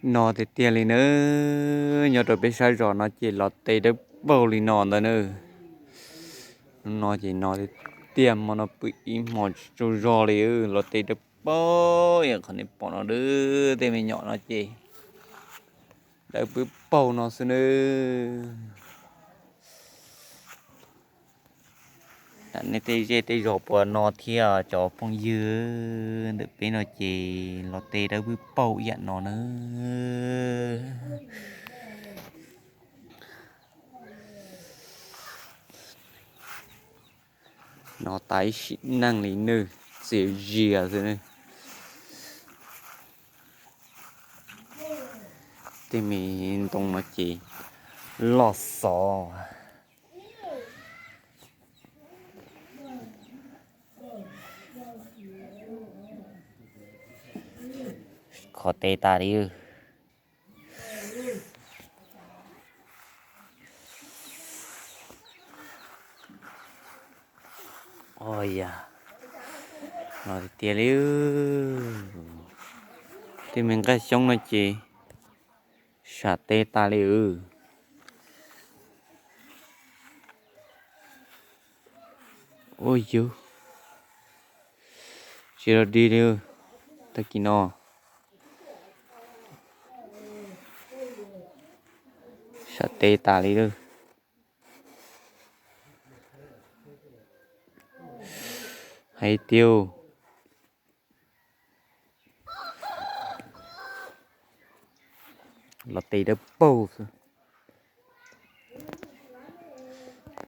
No tiag tiag li na, nyob rau peb sab zos no ces los tes dawb paug li no ntawd na. Hnub no ces no tiag tiag, hmo no pw ib hmos tsis tsaug zog li, los tes dawb paug ib yam qhov nej pom no. Tej me nyuam no ces dawb pw paug no xwb na. Nej tej zej tej zos puas no thiab cov phooj ywg? Ntawm peb no ces los tes dawb pw paug ib yam no na. No tas ib sim neej li nawb, txias zias xwb nawb. Tej me ntoo no ces loj xov. Khov tes tas li. Ua yam no tiag tiag li. Tej me nqaij xyoob no ces sam tes tas li. Ua yus tsis los dig li, tag kis no sam tes tas li lawm. Hais tias los tes dawb paug xwb.